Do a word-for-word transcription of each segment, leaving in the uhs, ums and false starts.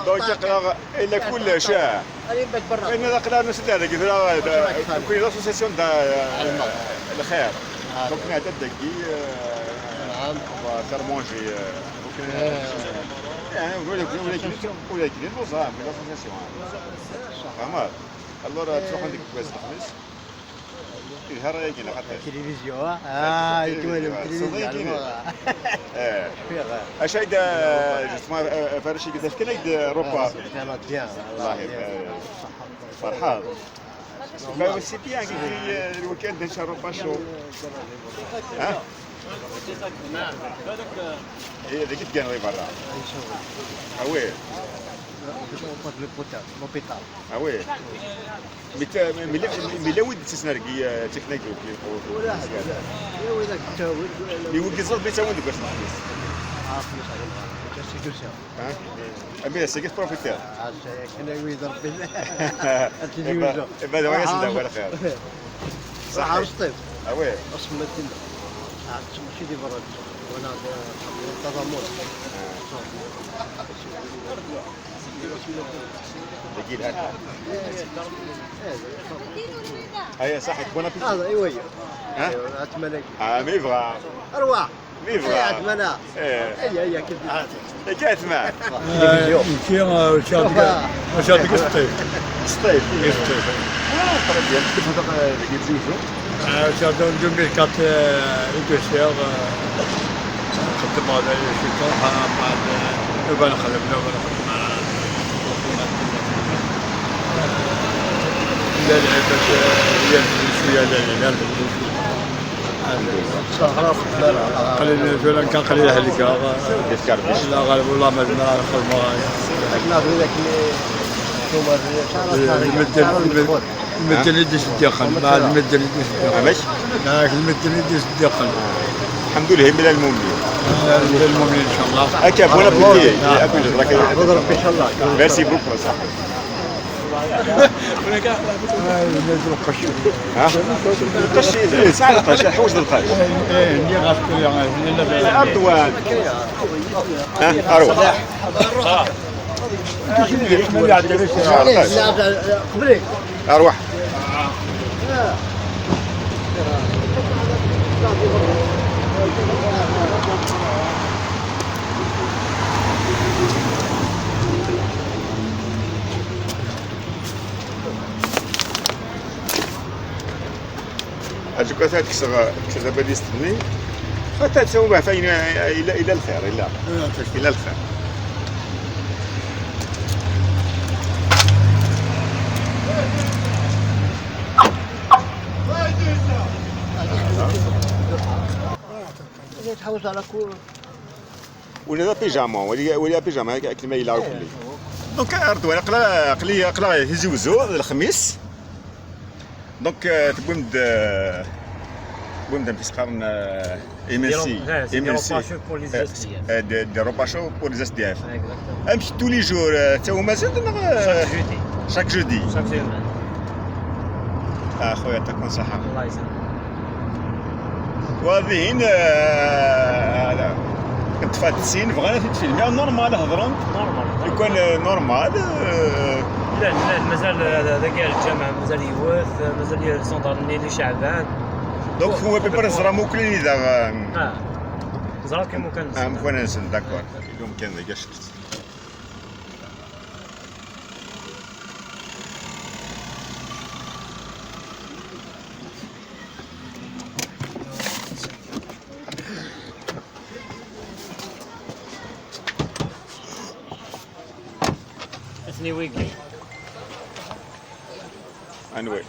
Donc, aql-aɣ ila kullec, ah. Ayen ad aql-aɣ nesɛedda dagi tura, euh, كاين l'association تاع, euh, الخير. Donc, نعدد dagi, euh, نعم. On va faire manger, euh, donc, euh, يعني، ولا، ولا، ولا كاين، ولا كاين نظام، ولا association, ah. فهمت؟ Alors, euh, تروحون ديك الكواس الخميس. إيه، هرا يجينا حتى. التلفزيون، ها؟ آه، التلفزيون، يتولى آه. التلفزيون. صديقي. آه. شفيغ، آه. أشايد، آه، justement, آه، آه، فارس يقول لك كاين عيد، آه، روبا. آه، سبحان الله، بيان. الله يبارك. فرحان. ما c'est bien كي في، آه، الويكاند إن شاء الله روبا شو. ها؟ هي هذيك كان غير برا. آه، وي. Pas de l'hôpital, l'hôpital. Ah oui. Mais t'as, mais, mais, mais là, وين تسنى لك هي تكنيك وكي ولا حاجة. يا ويلك، انت وين، وين، mais وين كيزور بيتا وين ديك واش نحبس؟ عارف مش علينا. انت سيكورتي. ها؟ أمي، سيكورتي بروفيتير. عاد كان يريد ربي. إبا، إبا، دابا آه، يسلم، آه. ولا خير. صح. عارف طيب. Ah oui. أصل ما تم. عاد ماشي دي برا. وأنا التضامن. آه. دقيق هكا. هيا صحيت، بون ابيتي. هذا، ايوا، ايوا. ها؟ ايوا، اتمنى. آه، مي فغا. ارواح. مي فغا. ايه، اتمنى. ايه. هيا، هيا، كيف؟ كيف اسمع؟ آه، كي، آه، واش عندك؟ واش عندك سطيف؟ سطيف. سطيف. آه، très bien. كيف هذا، آه، دقيق زوزو؟ آه، جابدو deux mille quatre, آه، إدوسير، آه، خدم على شي طرحة، بعد، آه، نبقى نخدم، نبقى نخدم مع، آه، لا العباد، آه، هي الفلوس، هي لا، لا، لا، الفلوس. قليل، فعلًا كان قليل هلكا. لا غالب والله ما زلنا نخدمو. المدن، المدن يدي صديقا، مع المدن يدي صديقا. علاش؟ معاك المدن يدي صديقا. الحمد لله، من المؤمنين. من المؤمنين إن شاء الله. هكا، بون أبيتي. يعطيك الصحة. Merci beaucoup، صح. آه، الناس القش. ها؟ القش، إيه، ساعة القش، حوش القش. إيه، إيه، اللي غاس كل يوم، اللي لا بيع. الأرض وين؟ ها؟ أروح. أروح. هذيك كتكسر، تكسر باليست بني. حتى تسوي بها فين إلى، إلى الخير، إلى، إلى الخير. تحوس على كل ولا لا بيجاما، ولا، ولا بيجاما، هاك، هاك ما يلعب كلي. دونك، رضوان، قلا، قلي، قلا تيزي وزو، الخميس. دونك، آه، تبويم د-، آه، تبويم د-، مش قرن، آه، إم إل سي. دي رو-، آه، سي دي إم إل سي. روباشو بور لي آه، زيستيان. آه، دي، دي روباشو بور لي زيستيان. آه، اكزاكتومون. أمشي تو لي جور، آه، تا هو مازال، آه، شاك جودي. شاك جودي. شاك جودي. آه، خويا، يعطيكم الصحة. الله يسلمك. وهذه هنا، آه، لا. كنت فات السين، بغينا في الفيلم. يا نورمال، هضرون. نورمال. لو كان، آه، نورمال، آه. لا، لا، مازال هذا، هذا كاع الجامعة، مازال يوث، مازال يسونطرني لي شعبان. دونك هو بيبر زرا ممكن إذا، آه. آه. زرا كان ممكن آه، ممكن نسن، داكور. اليوم كان ذاك شفت. اثني ويكي. انوي.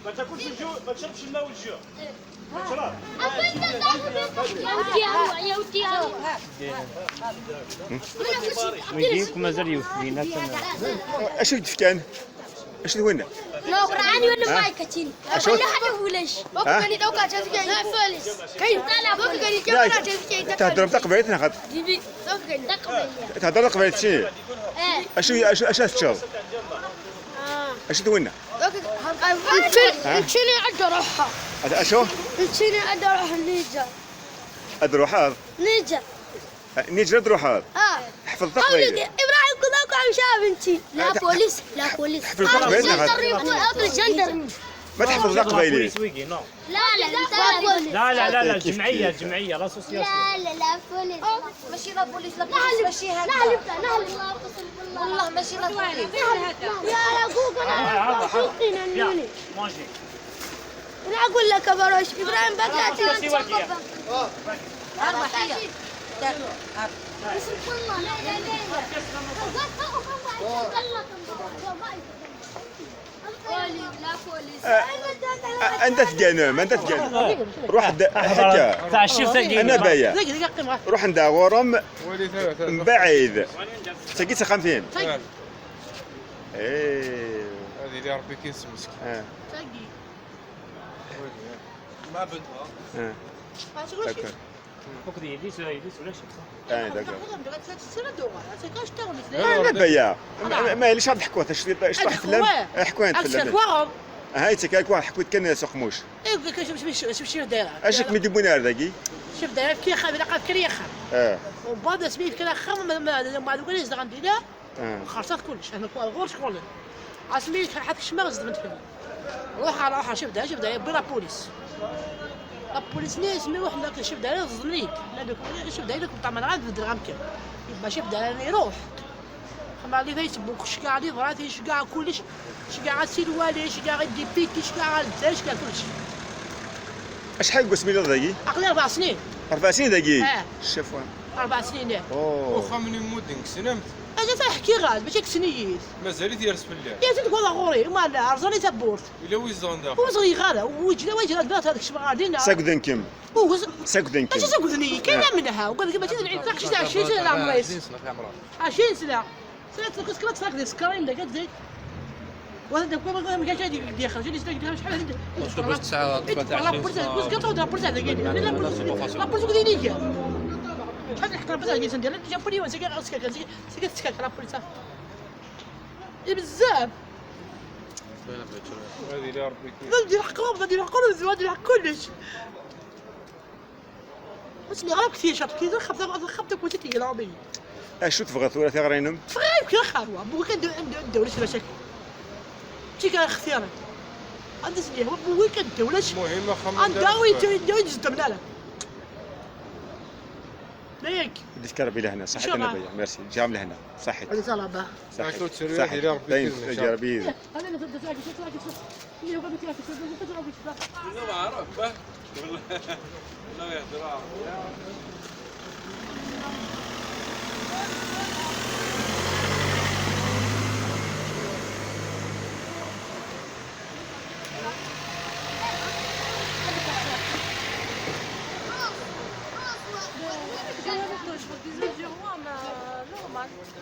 ما تاكلش الجو، ما تشربش الماء والجو. يا ودي، يا ودي، يا ودي. ما يجيك مازال يوفينا. اش يدفكان؟ اش هو هنا؟ Nokra ani wala ma ikatin. Acu? Wala hada wulac. Ha? Kani doka tafkay. La folis. Kay tala folis. Kani kya wala tafkay. Tehḍrem taqbaylit neɣ xaṭi? Dibi. Taqbaylit. Tehḍrem taqbaylit cini? Eh. Acu, acu, acu ad teččeḍ? Ah. Acu d winna? Neččini ad ruḥeɣ. Acu? Neččini ad ruḥeɣ Niger. Ad ruḥeḍ? Niger. Niger ad ruḥeḍ? Ah. Ḥfeḍ taqbaylit. Ibrahim, كذا كان شاب انتي. لا بوليس، لا بوليس. Ḥfeḍ taqbaylit neɣ xaṭi? Ma tḥfeḍ taqbaylit. لا، لا، لا، لا، لا، لا، لا، الجمعية، الجمعية، l'association. لا، لا، لا، بوليس. ماشي لا بوليس، لا بوليس، ماشي هكا. والله ماشي لا بوليس. يا، يا، كوكو، أنا أقول لك يا بروش، إبراهيم بكاتي. أربع حية. بسم الله، لا، لا، لا، لا. Police, la police. آه، آه، أنت تجنم، أنت تجنم. روح د-، حكا. تاع الشيف تاع أنا بايع. روح عند غورم. مبعيد. تاكي خمسين. إيه. هذه اللي ربي كيسمسك. آه. ما بدها. آه. D'accord. Fukk-d yelli-s, yelli-s ulac. Ah, d'accord. Ah, la baya. Ma, ma, ma, yelli-s ad ḥkuɣ, tac-, tac-, taḥflem. Ḥkuɣ ḥflem. Ha, yettaka akk ḥkuɣ kan s uqmuc. Acu kem-id-iwwin ar dagi? Chef daïra, kif xab, ilaq ad kri axxam. Ah. Umbeɛd asmi yefka axxam, ma, ma, ma, ma, xerṣat kullec, hna ɣur-k ɣur-, asmi ḥab kecmeɣ zedɣen fell-i. Ruḥ, ruḥ, chef daïra, chef daïra, yewwi la police. La police-nni, asmi ruḥen akk chef daïra, ẓedmen-ik. La, chef daïra, kum ṭamana, ad bedreɣ amkan. Yebba chef daïra, iruḥ. Xemma li Facebook, ceggeɛ li ḍrat, ceggeɛ kullec, ceggeɛ asilwali, ceggeɛ idipiti, ceggeɛ alzar, ceggeɛ kullec. Acḥal n wasmi telliḍ dagi? Aql-i rebɛa snin. Rebɛa snin dagi? Eh. Ccafwa. Rebɛa snin, eh. Oh. Uxxam-nni mmuden ksnemt? Aza ta ḥkiɣ-ak, mačči ksniyit. Mazal-it yers fell-am. Yers-it wala ɣur-i, ma rẓan-i tawwurt. Ila wi ẓran daxel. Ur ẓriɣ ara, wi ǧran, wi ǧran, da, da, kecmeɣ ɣer din. Ssagden-kem. Ssagden-kem. Mačči ssagden-iyi, kan amenha. Ugad-, mačči d lɛid, taqcict ɛecrin sna leɛmer-is. Ɛecrin sna. Sɛiɣ tkut kra tfak di sekkarin, da, kat zik. Wa, da, kwa, ma, ma, ma, ma, ma, شحال هذيك؟ لا، لا، بوليس، بوليس، بوليس، بوليس، بوليس، بوليس، بوليس، بوليس، بوليس، بوليس، بوليس، شحال نحط بوليس هذيك سندير؟ لا، جاب لي وين، سكر، سكر، سكر، سكر، سكر، لا، بوليس. إي بزاف. هذه لا ربي كيف. لا، ندير حقوق، ندير حقوق، ندير حق كلش. بس اللي غلب كثير شاط، كي خبطة، خبطة كنت تيجي لعبي. Acu tebɣiḍ tura tiɣri-inem? Tebɣa yemkin axxam, wa, bu kan d-, d-, d-, d-, d-, d-, تيجي اختياري. عندي سنيه، هو بوي كان الدولة. المهم، خمم عنده دابا. ويت-، يت-، يت-، يت-، لا، لا. لا ياك. يديك ربي لهنا، صحيت إن شاء الله. أنا بيا، ميرسي، جام لهنا، صحيت. هذه صلاة. صحيت. هاكا تسوي صحيت. هذه ربي باين، يكرمك إن شاء الله. ربي يهديك. هذا اللي صدق، صدق، صدق، صدق. اللي هو قال لك يا أخي، صدق، صدق، صدق. شنو ما عرف؟ لا يهدر.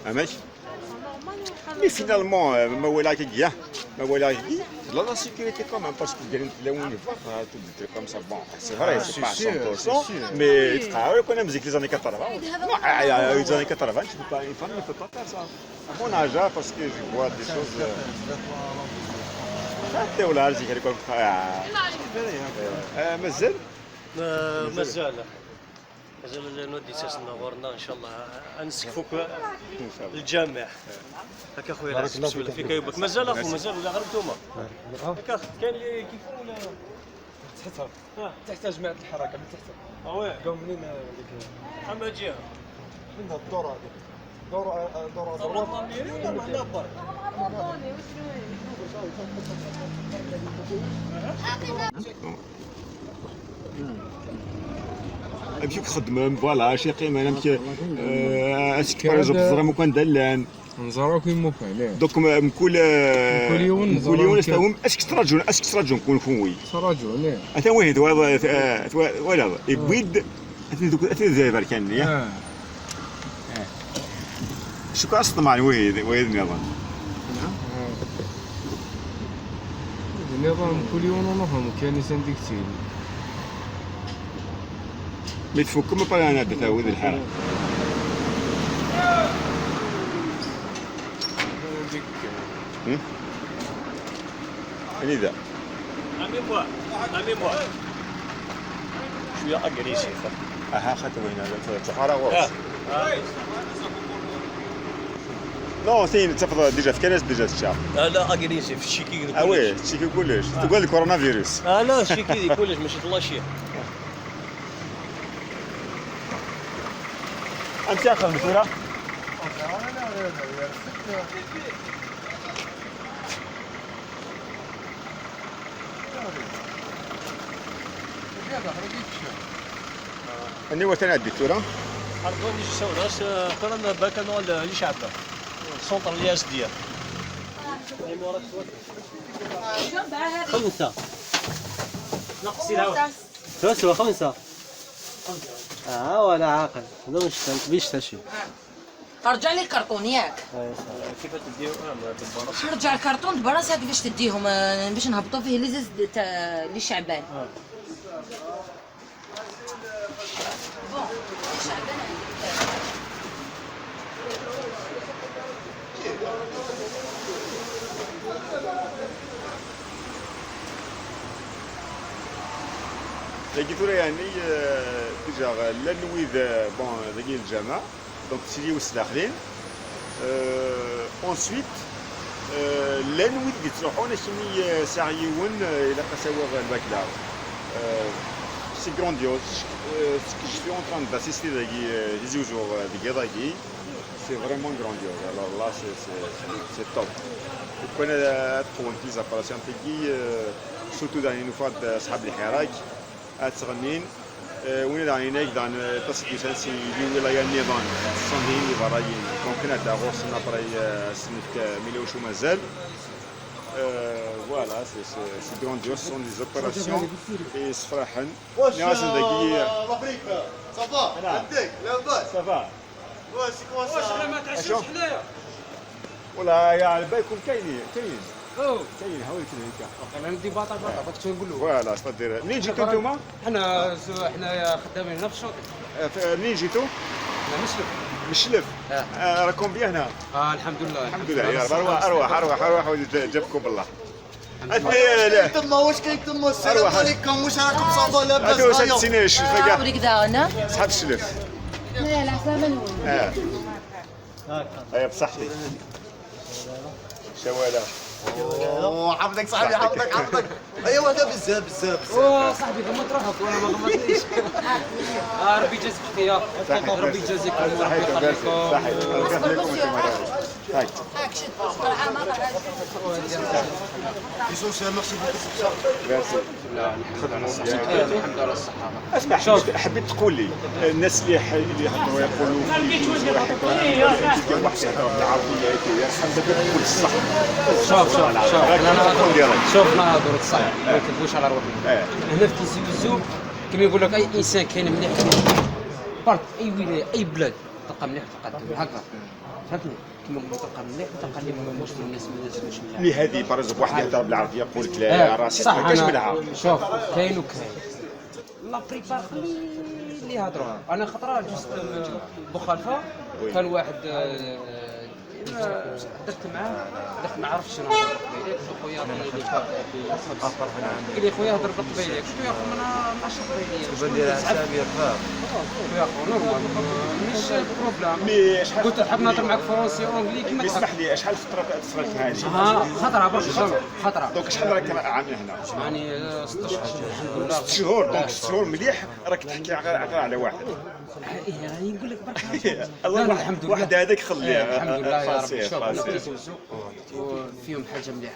عماش؟ Mais finalement, euh, ma walaɣ-agi, ma walaɣ-agi, tella la sécurité quand même, parce que Green Lane, voilà, tout le truc comme ça, bon, c'est vrai, c'est pas cent pour cent, mais quand même, les années quatre-vingts, non, euh, euh, les années quatre-vingts, tu peux pas, une femme ne peut pas faire ça. À mon âge, hein, parce que je vois des choses, euh, حتى ولا عرفتي كيف يكون، آه. آه، مازال؟ آه، مازال. مازال. مازال نودي ساسنا غورنا، إن شاء الله. أنسكفوك إن شاء الله. الجامع. هكا خويا، بارك الله فيك. فيك يبك. مازال أخو، مازال ولا غير نتوما؟ هكا كاين اللي كيفهم ولا؟ تحتها. آه. تحت جماعة الحركة، من تحت. آه، وي. قاو منين، آه، ديك؟ محمد جهة. من هاد الدور هادي. دور، آه، دور، دور. أمشي خدمة، voilà، شي قيمة، أنا أمشي، آه، أسك فرز بزرة مكان دلان. نزرعو كي مكان، إيه. دوك م-، مكل، آه، مكل يوم مكل نزرعو يوم كي. أستوم، أسك تراجعون، أسك تراجعون كون كون وي. تراجعون، إيه. أتا وين هاد، ولا، آه، ولا، يبيد، أتي دوك، أتي زي بركان، يا. آه. شكون أصلا مع الوهيد، وهيد نظام. نعم. آه. Nniḍen mkul yiwen unuɣ amkan-is anda i yettili. Mi tfukem, après ad d-tawi di lḥara. Hmm? Anida? Cwiya agressif. Aha, xaṭi win ara ttuḥara ɣur-s. Non, c'est une tafḍa déjà fkan-as déjà tečča. Ah, la agressif, cciki. Ah oui, cciki kullec. Tugad le coronavirus. Ah, la, cciki di kullec, mačči d lacci. Amek ara xedmen tura? Aniwa tana ɛeddi tura? Ardon ici saunas, qran baka no li Chaba. Centre li S D F. خمسة. نقصي الهواء. خمسة وخمسة. آه، ولا عاقل. هذا مش، مش تشي. رجع لي الكرتون ياك. آه، يا صاحبي. كيف تديهم؟ آه، ما تبغاش. رجع الكرتون براسها كيفاش تديهم، آه، باش نهبطوا فيه لي زيز تاع لي شعبان. آه. Dagi tura yeɛni, eh, déjà llan wid, eh, bon, dagi lǧameɛ, donc sidi wis daxlin. Euh, ensuite, euh, llan wid yettruḥun, akkenni, euh, sɛiɣ yiwen, euh, ilaq ad s-awiɣ lbakla. Euh, c'est grandiose. Euh, ce que je suis en train d'assister dagi, euh, Tizi Uzzu, euh, deg iḍ-agi, c'est vraiment grandiose. Alors là, c'est, c'est, c'est, c'est top. Lukan ad qwent les opérations tigi, euh, surtout daɣen nufa-d, euh, ṣṣḥab lḥirak, ad ttɣennin. Euh, win daɣen inak daɣen, euh, aṭas n yussan si lwilaya nniḍen, ṣṣenhin iberrayen, donc netta ɣur-sen après, euh, ad s-nefk, euh, mila wacu mazal. Euh, voilà, c'est, c'est, c'est grandiose, ce sont des opérations et yessefraḥen. واش، nniɣ-asen dagi, آه، لافريك، ça va؟ عندك لاباس؟ Ça va. واش، كيفاش؟ واش، حنا ما تعشاوش حنايا؟ والله يا على بالكم كاينين، كاينين. أوه. كاين، هاو كاين هكا. واقيلا ندي باطا باطا، دوك تنقول له. Voilà، c'est-à-dire، منين جيتو نتوما؟ حنا ز-، حنايا خدامين هنا في الشوطي. آه، ف-، منين جيتو؟ حنا من شلف. من شلف؟ آه. آه، راكم bien هنا؟ آه، الحمد لله. الحمد لله، يا رب. أرواح، أرواح، أرواح، أرواح، جابكم بالله. الحمد لله. أتني، لا. تما، واش كاين تما؟ السلام عليكم، واش راكم؟ Ça va؟ لاباس؟ هادو واش هادشي نايش، فكاع. آه، وليك داغنا؟ صحاب الشلف. لا، لا، سلامة نقول. آه. هيا بصحتي. شوالا. أوه، حفظك صاحبي، حفظك، حفظك. أيوا، هذا بزاف، بزاف، بزاف. أوه، صاحبي، غمضت روحك وأنا ما غمضتنيش. آه، ربي يجازيك خير. صحيح. ربي يجازيكم وربي يخليكم. صحيح. ربي يخليكم. هاي. هاك شد. قرعة ما قرعة. Merci. لا، الحمد لله على الصحة. الحمد لله على الصحة. اسمع، شوف. حبيت، حبيت تقول لي، الناس اللي ح-، اللي يهضروا يقولوا في يجوز واحد يهضر، يجي واحد يهضر بالعربية، يهضر، يرحم بك، تقول الصح. شوف، شوف، شوف، راك أنا تقول لي راك. شوف، أنا نهضر الصح، آه. ما نكذبوش على روحنا. آه. هنا في تيزي وزو، كما يقول لك، أي إنسان كاين مليح، كاين بارت، أي ولاية، أي بلاد، تلقى مليح، تلقى الدنيا. هكذا. فهمتني؟ كيما نقول لك، تلقى مليح وتلقى اللي مش، الناس، الناس مش مليح. اللي هذه، par exemple، واحد يهضر بالعربية يقول لك: "لا، آه، راسي صح، ما كاش أنا منها". شوف، كاين وكاين. La plupart خلي اللي يهضروا. أنا خطرة جوست، آه، بوخالفة، وي. كان واحد، آه، آه، هدرت معاه، هدرت معاه، عرفت شنو هضر؟ قلت له: "خويا، أنا قال لي: "خويا، هضر بالقبايلية". قلت له: "يا خو، أنا ماشي قبايلية". قلت له: "يا خو، نورمال، ماشي بروبلام". قلت له: "تحب نهضر معاك فرونسي، أونجلي، كيما تحب". اسمح لي، شحال فترة صرات هذه؟ آه، خطرة برك، خطرة. دونك شحال راك عامل هنا؟ يعني، آه، ست شهور، الحمد لله. ست شهور، دونك ست شهور مليح، راك تحكي غير، غير على واحد. إيه، راني نقول لك برك. الله، لا، لا، واحد، الحمد لله. واحد هذاك خليه. إيه، الحمد لله يا ربي. شوف، أنا كنت نزوق. وفيهم حاجة مليحة.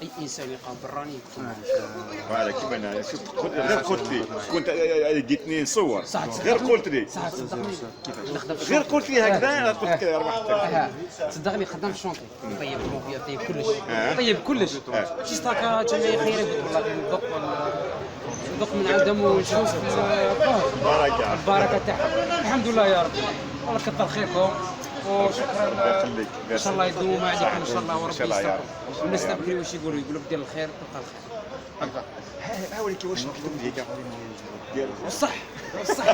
أي إنسان يلقاه براني يكون. فوالا، كيما أنا، شفت، قلت، غير قلت لي، كنت، آه، آه، لقيتني نصور. صح، غير قلت لي. صح، تصدقني. كيفاش؟ نخدم في غير الشوط. قلت لي هكذا، آه. قلت لك: "أرواح". آه. تصدقني، خدام في الشونطي. طيب الموبيا، طيب كلش. آه. طيب كلش. آه. جيست هكا، جمعية خيرية، قلت: "والله غير ندق ولا ندق من عندهم ونشوف". آه، بركة. البركة تاعهم. الحمد لله يا ربي. والله كثر خيركم. وشكرا. ان شاء الله يدوم عليكم ان شاء الله وربي يستر. والناس تبكي واش يقولوا، يقولوا دير الخير تلقى الخير. هكذا. ها ولكن واش نكتب ليك؟ بصح، بصح.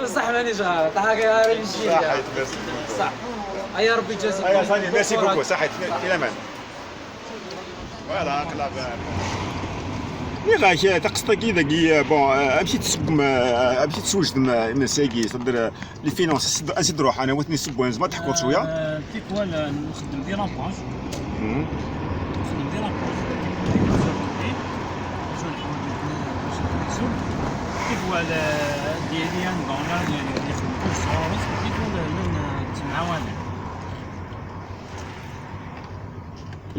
بصح مانيش غلط، هاكا غير نمشي. صح. يا ربي يجازيكم. ايا صافي، ميرسي بوكو، صحيت. الى مان. Voilà, claro. Mira, que taqsṭ-agi dagi, bon, euh, amek i tesgem, euh, amek i teswejdem, euh, imensi-agi, c'est-à-dire, euh, les finances, ansi d-ruḥen, anwa ten-yessewwen, tzemreḍ ad teḥkuḍ cwiya? Euh, tikwal, euh, nxeddem di la page. Mhm. Nxeddem di la page. Tikwal, euh, d-yili anda, euh, yexdem kullec sɣur-s, tikwal, euh, llan, euh, ttemɛawanen.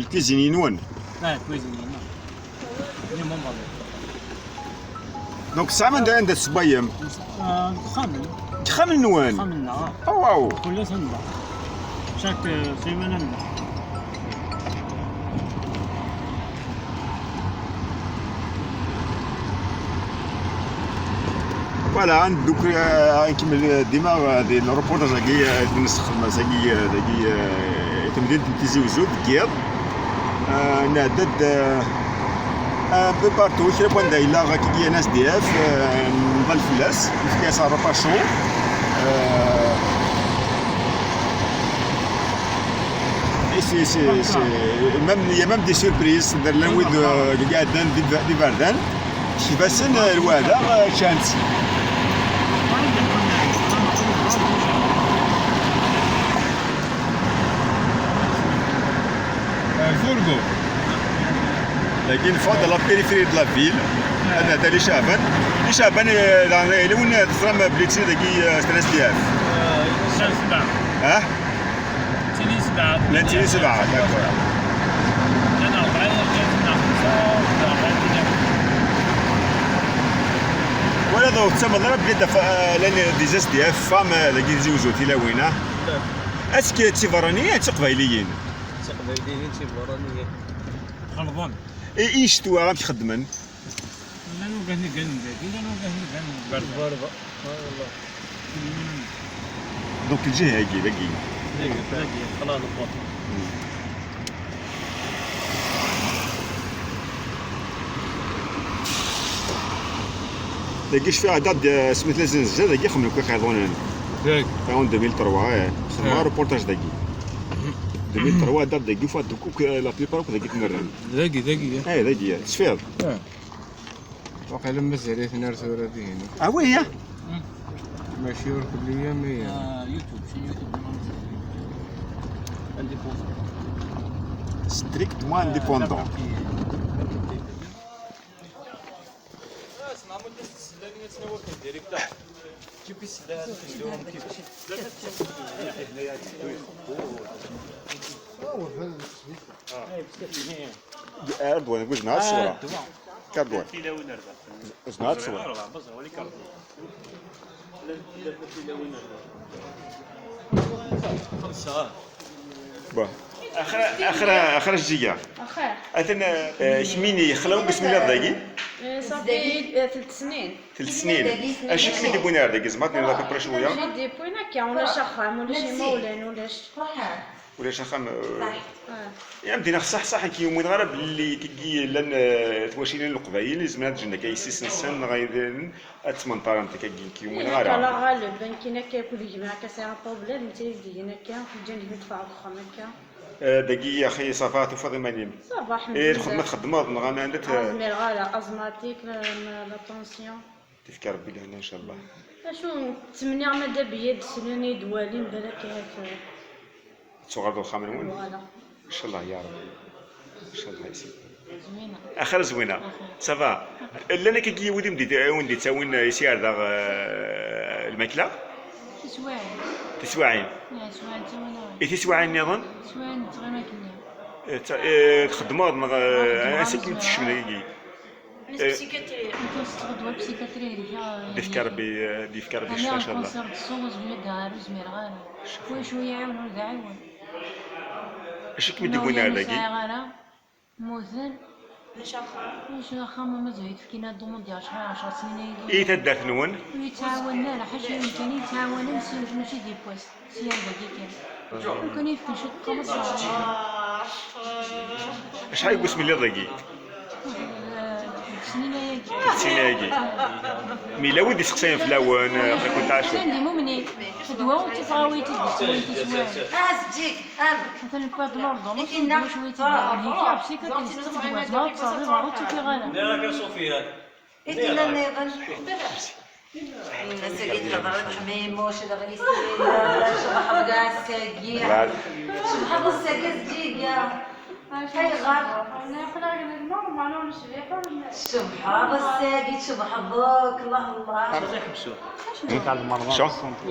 Lkizini-nwen? Ah, lkizini-nwen. Ni mon baba. Donc, tesɛam anda, anda tessewwayem? Ah, deg uxxam. Deg uxxam-nwen? Uxxam-nneɣ. Oh, wow. Kul ass anda. Chaque, euh, semaine anda. Voilà, donc, euh, nkemmel, euh, dima, euh, di reportage-agi, euh, di nesxedm ass-agi, euh, dagi, euh, temdint n Tizi Uzzu, deg yiḍ. Euh, nɛedda-d, euh, un peu partout, kra n wanda yella, kiki, un S D F, euh, nḍall fell-as, nefka-as un repas chaud. Euh, Et c'est, c'est, c'est, même, il y a même des surprises, c'est-à-dire, llan wid, euh, i iɛeddan d iba-, d iberdan, tekba-sen, euh, lweɛda, euh, ččan-tt. Euh, Fourgo. Dagi neffeɣ-d la périphérie de la ville. Ad nɛeddi li Caɛban. Li Caɛban, euh, la, la, la, win teẓram belli ttini dagi, euh, c'est un S D F. Ah? Ttini sebɛa. Llan ttini sebɛa, d'accord. Llan rebɛa, llan xemsa, llan rebɛa. Wala d-, ur tettamaḍ ara belli d-, eh, llan des S D F femmes, eh, dagi Tizi Uzzu, tilawin, ah? Est-ce que d tiberraniyin, d tiqbayliyin? D tiqbayliyin, d tiberraniyin. Xelḍen. I, i ccetwa, amek xeddmen? Llan wigad i gganen dagi, llan wigad i gganen dagi. Berba, berba. Ah, wallah. Donc, lǧiha-agi, dagi. Dagi, dagi, xlas, newweḍ. Dagi, cfiɣ, dad, eh, smet lazen zza, dagi, xemmen akk iqiḍunen. Dagi. En deux mille trois, eh. Xedmeɣ reportage dagi. Deux mille trois, dad, dagi, ufiɣ-d akk, eh, la plupart akk dagi tmerran. Dagi, dagi, eh. Eh, dagi, eh. Tesfiḍ? Eh. Waqila mazal-iten ar tura dihin. Ah oui, hein? Mačči ur telli am iya. Ah, YouTube, c'est YouTube. Indépendant. Strictement indépendant. Erdogan, wis nɛad ṣṣura. Erdogan. Wis nɛad ṣṣura. Bon. Axir, axir, axir a Zziga. Axir. Atan, eh, kemmini yexla ur yesmilad dagi? Eh, ṣafi, eh, telt snin. Telt snin. Acu i kem-id-iwwin ar dagi? Tzemreḍ ad d-tiniḍ à peu près cwiya? Acu i d-iwwin akka? Ulac axxam, ulac imawlan, ulac. Ulac axxam, eh, ya mdin, ṣṣeḥ, ṣṣeḥ, i k-yuminen ara belli tigi llan, eh, twacilin n Leqbayel, izemren ad ǧǧen akka yessi-s-nsen neɣ idrimen, ad ttmenṭaren akka, i k-yuminen ara. Ala ɣaleb, nekkin akka akked gma akka sɛiɣ problème, netta i d-igen akka, ǧǧan-d nedfeɛ deg uxxam akka. Eh, dagi, axi, ça va, tufiḍ iman-im? Ça va, eh, lḥemdulillah. Lxedma txeddmeḍ, neɣ anda t-, ah, zmireɣ ara, asmatik, la, la, la tension. Tifka Rebbi lehna, incallah. Acu, ttmenniɣ ma d abeyya d-slen i d-walin, balak ahat, eh, ad tuɣaleḍ uxxam-nwen? Voilà. Incallah ya Rebbi. Incallah ya Sidi. Zwina. Axir zwina. Axir. Ça va. Llan akka wid i wen-d-, i wen-d-ittawin, eh, isi ar daɣ, eh, lmakla? Tiswaɛin. Tiswaɛin. Ya, tiswaɛin ttawin-awen. I tiswaɛin nniḍen? Tiswaɛin nettɣima akkenni. Eh, ta-, eh, txeddmeḍ neɣ, eh, ansi kem-tekcem dagi? D-ifka Rebbi, eh, d-ifka Rebbi ccfa, incallah. Acu i kem-id-iwwin ar dagi? Mmuten. Ulac axxam. Ulac axxam, ma mazal yetfkina ddumund i ɛecra, ɛecra snin-agi. I taddart-nwen? Ur yettɛawanen ara, ḥaca yiwen kan i yettɛawanen, si, mačči di Pwas, si ar dagi kan. Ur kan yefkan ciṭ n xameṣ. Acḥal n wusmi telliḍ dagi? Eh, snin-agi. Snin-agi. Mi yella wid iseqsayen fell-awen, eh, aql-iken tɛacem. Llan d imumnin. Ddwa ur ttafeɣ awit-id, ur ttawin tiswiɛin. Atan nekk ad lurḍum, ur tteddu cwiṭ i d-iban. Hiki, ɛefs-ik akken tettafeḍ deg wass, ma ur tettafeḍ iḍ, ur tt-ufiɣ ara. Nniɣ-ak a Sufyan. I d-yenna nniḍen? Nna-s-agi d-hedṛen ḥmimuc, d ɣlisin, cebḥeḍ kra ass-agi. Cebḥeḍ ass-agi a Zeddiga. Ayɣer? Cebḥeḍ ass-agi, tcebḥeḍ akk, Allah, Allah. Acu?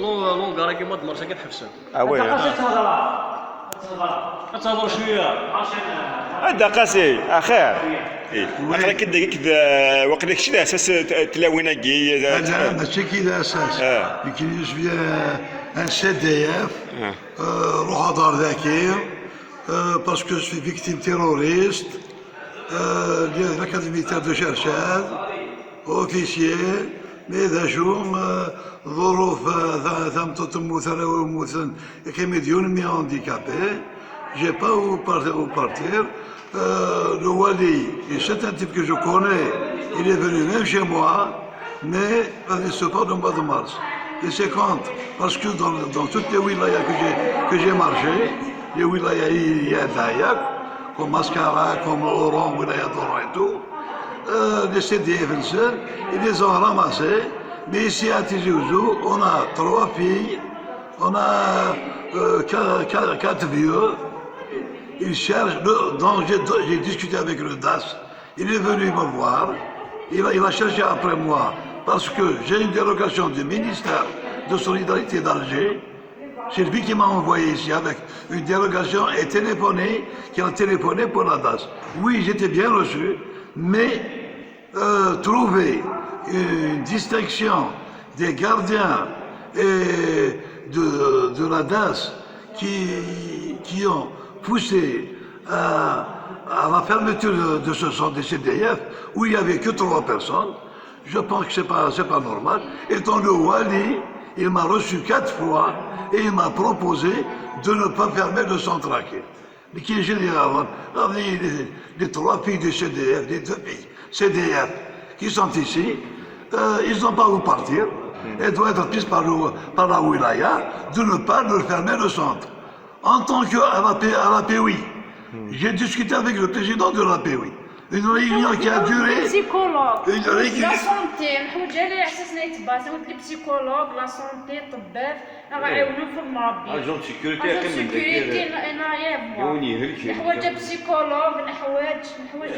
Lu-, lugar-agi ma d-mers akken tḥebsem. Ah, oui. Ad tehḍer cwiya. Anda qasi, axir. Eh, aql-ak d, d, waqila kečč d asas, eh, tlawin-agi, eh, Ala, mačči kra d asas. Ah. Nekk, je suis un, un C D F. Ah. Euh, ruḥeɣ-d ɣer dagi, euh, parce que je suis victime terroriste. Euh, lliɣ d akadimiter de chercheur, officier, mais d acu, euh, ḍuruf, euh, ta-, tameṭṭut temmut, arraw mmuten, yeqqim-d yiwen mmi handicapé, j'ai pas où par-, où partir. Euh, le wali, et c'est un type que je connais, il est venu même chez moi, mais il se parle de mois de mars. Et c'est quand, parce que dans, dans toutes les wilayas que j'ai, que j'ai marché, les wilayas, il y a d'ailleurs, comme Mascara, comme Oran, wilaya d'Oran et tout, euh, les C D F N C, ils les ont ramassés, mais ici à Tizi Ouzou, on a trois filles, on a, euh, qua-, qua-, quatre vieux, ils cherchent, le, donc j'ai, j'ai discuté avec le das, il est venu me voir, il va, il va chercher après moi, parce que j'ai une délégation du ministère de Solidarité d'Alger, c'est lui qui m'a envoyé ici avec une délégation et téléphoné, qui a téléphoné pour la das. Oui, j'étais bien reçu, mais, euh, trouver une distinction des gardiens et de, de la das qui, qui ont poussé à, à la fermeture de, de ce centre des C D F, où il y avait que trois personnes. Je pense que c'est pas, c'est pas normal. Étant le wali, il m'a reçu quatre fois et il m'a proposé de ne pas fermer le centre accueil. Mais qui est général, hein. Les, les, les trois filles de C D F, les deux filles C D F qui sont ici, euh, ils n'ont pas où partir. Elles doivent être prises par le, par la wilaya de ne pas leur fermer le centre. En tant que à la P-, à la P U I, j'ai discuté avec le président de la P U I. Une réunion qui a duré, psychologue, une réunion, la santé, نحوج على أساس نيت باس، نحوج les psychologues, la santé, طباب، راه يعاونوا في المربي. Agent de sécurité. Agent de يقيم من sécurité, داك، نا-، نا-، يا فوا. يوني هلكي. نحوج psychologue، نحوج، نحوج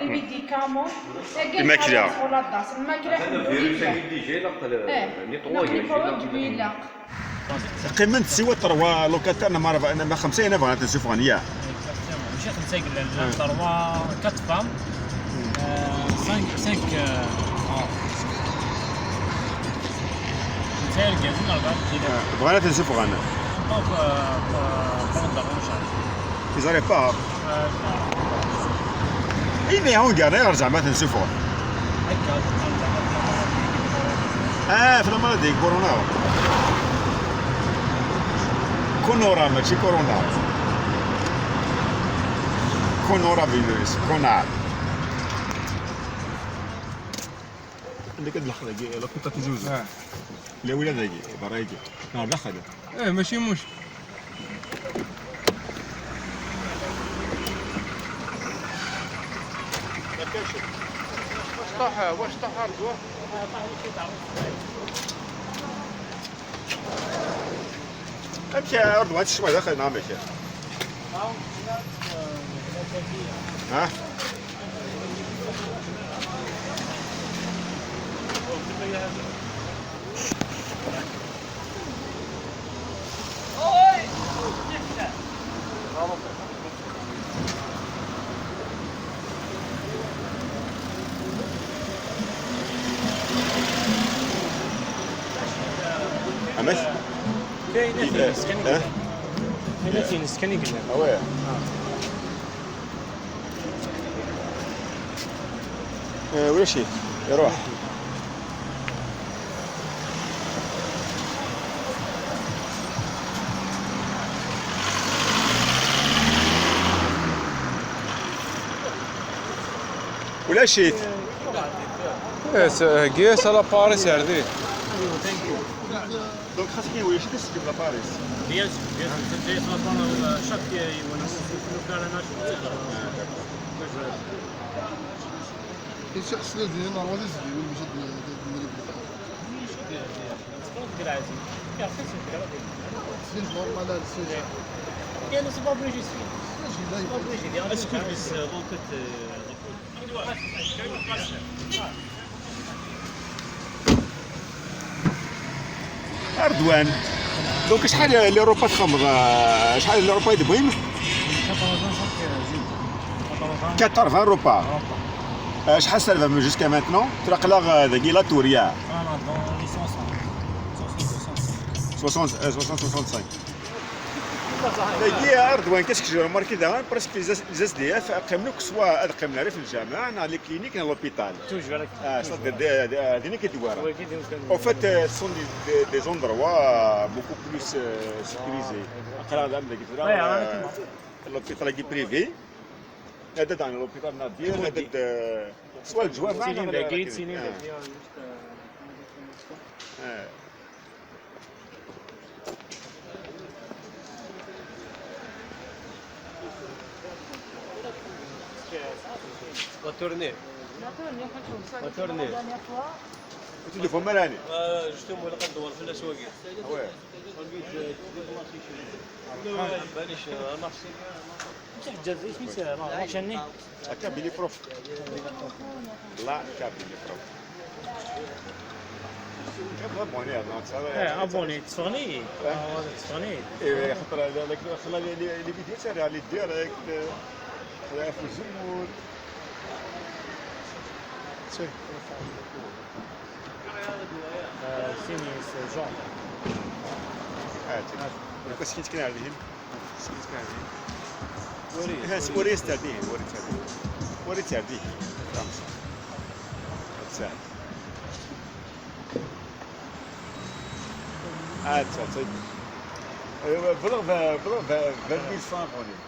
les médicaments. الماكلة. الماكلة حنا الفيروس هذه ديجا يلق، إيه. نيطواياج، يلق. Qqiment siwa trois locataires, neɣ ma rebɛa, neɣ ma xemsa, i bɣan ad ten-ssufɣen, ya. Exactement. Mačči xemsa i yellan, llan trois, quatre femmes, euh, cinq, cinq, euh, oh. Xemsa irgazen, rebɛa n tira. Ah, bɣan ad ten-ssufɣen. Donc, euh, euh, prendre en charge. Ils arrivent pas. Imi Hungaṛ, ayɣer zeɛma ad ten-ssufɣen? Ah, f lamara di corona. Kunura, mačči corona. Kunura virus, kunar. Anda kan d-lḥeq dagi, la puta Tizi Uzzu. Ah. La wila dagi, berra-agi. Neɣ daxel. Eh, mačči muc. واش طاح، واش طاح الجوع؟ امشي، ارض وهاد الشمال داخل، نعم، امشي. ها؟ عمك؟ كاين إيه، ناس كان آه. كاين ناس كان يقلع. آه، وي. آه. Eh, ulac-it, iruḥ. Ulac-it. Eh, s-, heggi-as a la Paris ar dih. Donc, xas kien ulac-it, a s-tefkeḍ la Paris. Bien sûr, bien sûr. C'est la Paris, euh, chaque, euh, yiwen, ur nufi ara acu. Ici, xsel din normal izgil, ur mjid n-, n-, n-, C'est normal, c'est... Bien, c'est pas obligé, c'est pas obligé. Est-ce que c'est, euh, en fait, euh, Ardouane. Donc, شحال les repas تخمض؟ شحال les repas تبغيم؟ Quatre-vingts repas. شحال سالفة jusqu'à maintenant؟ ترقلا داكي la tour يا. Soixante, euh, soixante, soixante-cinq. Dagi, Ardouane, qu'est-ce que j'ai remarqué daɣen, presque les, les S D F qqimen akk, soit ad qqimen ar lǧameɛ, neɣ les cliniques, neɣ l'hôpital. Toujours. Ah, c'est-à-dire, d-, d-, d-, din i k-id-wara. Wagi d amkan. En fait, euh, ce sont des, des, des endroits, euh, beaucoup plus, euh, sécurisés. Aql-aɣ da dagi tura, euh, l'hôpital-agi privé. Ad d-, l'hôpital Nadir, ad d-, euh, soit leǧwab, neɣ dagi, dagi, euh, juste, euh, ah. La tournée. La tournée, la tournée. Ur telli ufham ara ɛni? Ah, justement, ilaq ad ndewwer fell-as wagi. Ah ouais. Maɛlic, ah, merci. Mačči ḥeǧǧa, isem-is, ah, mačči anni. Akka, Billy Prof. La, akka, Billy Prof. Abonné, non, ça va. Eh, abonné, tteffɣen-iyi. Eh? Ah, tteffɣen-iyi. Eh, xaṭer, la, la, la, les, les, les vidéos, ça, les direct, euh, ça, في الزمور. C'est. Euh, c'est Jean. Ah, tiens. Parce que tu connais. Ur yettɛeddi, ur yettɛeddi, ur yettɛeddi. Ur yettɛeddi. Fransa. Ur yettɛeddi. Ah, tiens, tiens. Euh, bla, bla, bla, bla, bla, mille cent abonnés.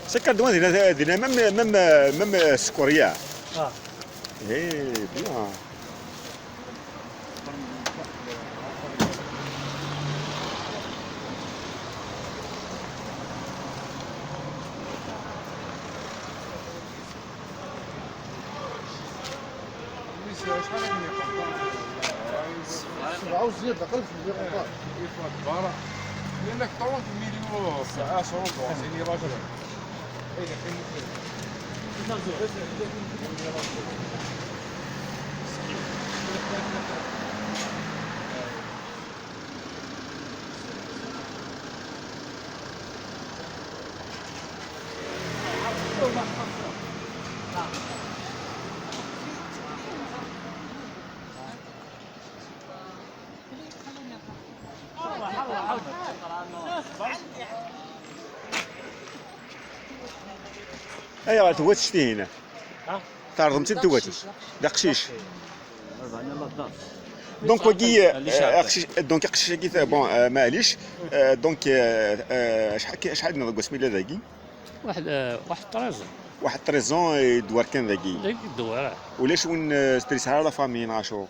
C'est que loin, il a, il a même, même, même, euh, Scoria. Ah. Eh bien. Sebɛa u zzyada, qrib meyya uxxam. Iferq bara. Llan-ak trente millions, c'est un cent, c'est une image. Ayɣer tewwa-tt Tinhinan? Ha? Tɛerḍemt-id tewwa-tt? D aqcic. Donc, wagi, euh, aqcic, donc, aqcic-agi, bon, euh, maɛlic, euh, donc, euh, euh, acḥal, acḥal n wasmi yella dagi? Waḥed, euh, waḥed treize ans. Waḥed treize ans i d-iddewwer kan dagi. Dagi i d-iddewwer, ah. Ulac win, euh, ur yesɛi ara la famille, neɣ acu?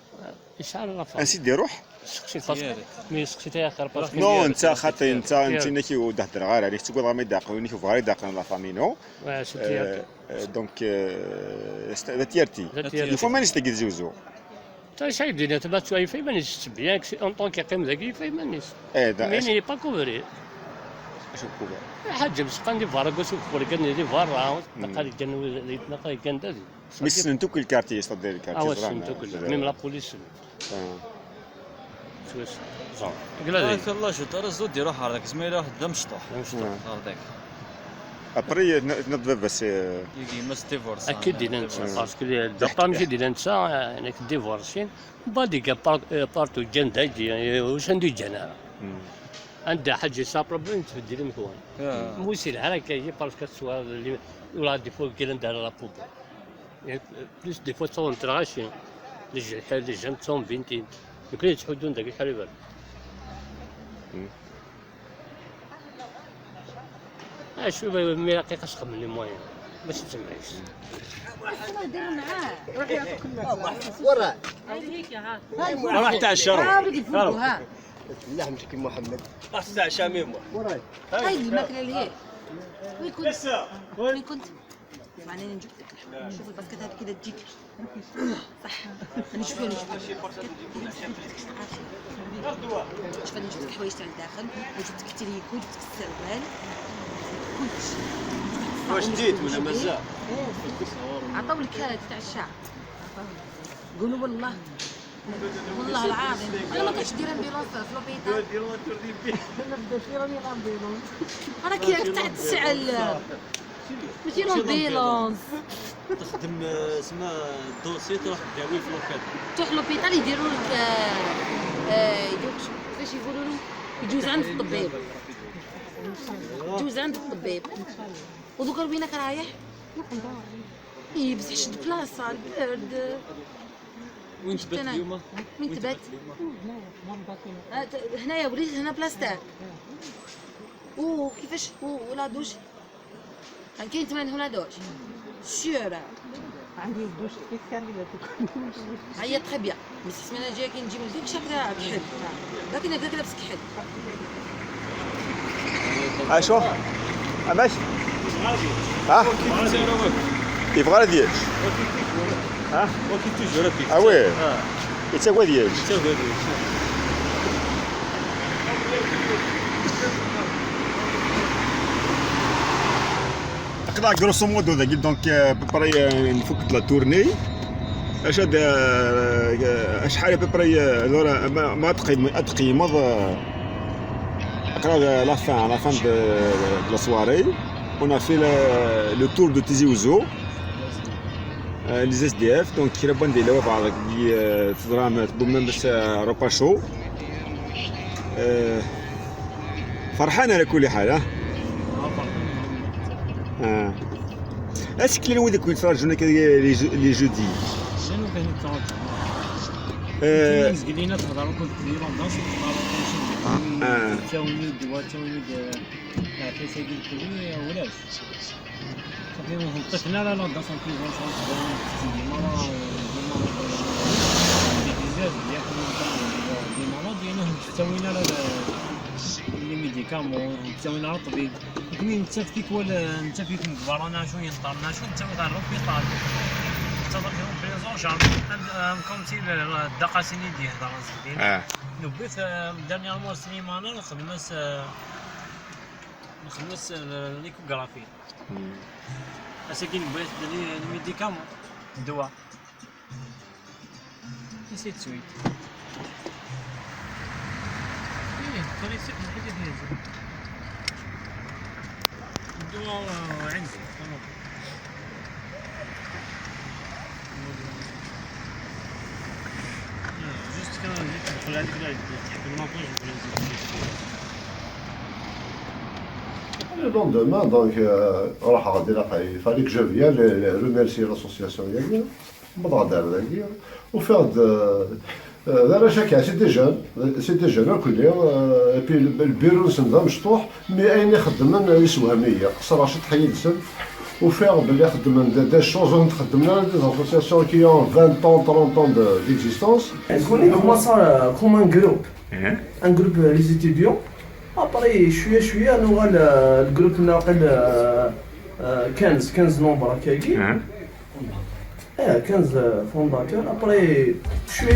Yesɛa la famille. Ansi d-iruḥ? Seqsi-t, parce que mi yesteqsi-t ay axir, parce que... Non, netta xaṭi, netta, netta inek ur d-heddreɣ ara, nekk tteggadeɣ ma yeddeqn, nekk ur bɣiɣ ara yeddeqn la famille, non? Ouais, c'est... Euh, euh, donc, euh, c'est, d atyerti. D atyerti. Yufa iman-is dagi Tizi Uzzu. Ta acu ay d-yenna, tella tura yufa iman-is, c'est bien que en tant que yeqqim dagi, yufa iman-is. Eh, da, mais il n'est pas couvert. Acu couvert? Ḥaǧa bes qan di berra, gus ur kwergan di berra, naqal gan, naqal gan dagi. Mi ssnen-t akk lkarti, c'est-à-dire lkarti, ah, ẓran, ssnen-t akk, même la police. Ah. Ttwassen. Ẓran. Ah, tella je t'arrête, ur d-iruḥ ɣer dak, zma yella d amecṭuḥ. D amecṭuḥ. Ah. Ɣer dak. Après, tenna-d baba-s, euh, akka i d-yenna netta, parce que d aṭṭam i d-yenna netta, euh, nekk divorcin. Mbaɛd iga par-, euh, partout, ggan dagi, euh, usan d-iǧǧan ara. Hmm. Anda ḥaǧa yesɛa problème, yettbeddil imeḥwan. Ah. Mus yelha akka, parce que teswa, ur ɣ-d-ifu kra n dehra la poubelle. Et plus des fois ttawḍent lɣaci, les gens, les gens sont vingt. Nekni yettḥuddun dagi xariban. Hmm. Acu, mi raqi xas xemmen les moyens, mačči d tamɛict. Ruḥ tɛecceḍ. ها ولد يفوقوا، ها. اللحم شكل محمد. خاص تاع شامي مو. هاي الماكلة اللي هي. وين كنت؟ وين كنت؟ اسمعني، أنا نجيب لك اللحم. شوف الباسكت هذه كذا تجيك. صح. أنا شوف، أنا شوف. شوف، أنا جبت الحوايج تاع الداخل، وجبت لك التريكو، جبت لك السروال. كلش. واش جديد ولا مازال؟ عطاو لك هذا تاع الشعر. قولوا والله. والله العظيم. أنا ما كنتش دير ambulance في لوبيتال. أنا بدات لي راني l'ambulance. راه كي راك تاع تسعل. ماشي l'ambulance. تخدم، آه، سما الدوسي، تروح تداوي في لوبيتال. تروح لوبيتال يديروا لك، آه، آه، يديروا لك، كيفاش يقولوا له؟ يجوز عند الطبيب. يجوز عند الطبيب. ودوكا وينك رايح؟ إيه، بصح شد بلاصة، البرد. وين تبات اليوم؟ وين تبات؟ اليوم؟ آه، ت-، هنايا وليت هنا بلاصتك. وكيفاش؟ و-، ولا دوش؟ كان كاين ثمان هنا دوش. سيورة. عندي دوش سبيسيال إلا تكون. هيا très bien. مي السيمانة الجاية كي نجي من الدوك شاك راه بحال. لكن هكاك لابس كحل. اشو؟ اماش؟ ها؟ يبغى ديالك. ها؟ اه وي. يتساوى ديالك. هكذا grosso modo داك، donc، آه، préparé، آه، نفك la tournée. اش هاد، آه، آه، شحال à peu près، آه، لورا ما، ما تقيم-، تقيمض، آه، هكذا la fin، la fin de، de la soirée. On a fait le, le tour de Tizi Ouzou. آه، les S D F، donc كي لابد ندير لها بعض، آه، تضرامات، بومن بس، آه، repas chaud. آه، فرحان على كل حال، ها؟ اه. اسك لي ويدك يتفرجوا لك les je-، les jeudis. شنو كان يتفرج؟ آه. كاين زقلينا تهضر كنت ديما دانس، تهضر كنت اه. تاوني دوا، تاوني د-، لا، كيسيدي الكل، ولا. صافي، ما نطيقنا لا، لا، داس ان بليزونس، ديما راه، ديما راه، ديما راه، ديما راه، ديما راه، ديما راه، ديما راه، لي ميديكامون، تساوينا الطبيب. كمين انت فيك ولا انت فيك مدبرنا شو ينطرنا شو انت وضع لوبيطال. انت ضرك لهم بريزون جامي. كوم سي الدقاسين يدي يهضر زين. اه. نبيت، آه، دانييرمون سليمانة نخدم اس-، آه، نخدم اس-، آه، ليكوغرافي. اساكي نبيت لي، لي ميديكامون. الدواء. نسيت سويت. ايه، الطريسيب الحاجة ديال زين. الدواء عندي، تمام. آه، جوست كان جيت ندخل هذيك لا، تحب الماكوج ولا نزيد شي شوية. Le lendemain, donc, euh, راح غادي لاقي، fallait que je vienne remercier l'association ديالنا. Mbeɛd ar dagi, ufiɣ-d, euh, d arrac akka, c'est des jeunes, c'est des jeunes akk-nni, euh, et puis le, le bureau-nsen d amecṭuḥ, mais ayen i xeddmen yessewhem-iyi, qeṣṣreɣ ciṭṭaḥ yid-sen, ufiɣ belli xeddmen des, des choses ur xeddmen ara des associations qui ont vingt ans, trente ans de, d'existence. Nekkni commencé, euh, comme un groupe, un groupe, euh, les étudiants. Après, شوية شوية نوغال، euh, le groupe ناقل, euh, euh, quinze, quinze membres هكاكي. اه، كنز فونداتور. ابري شويه شويه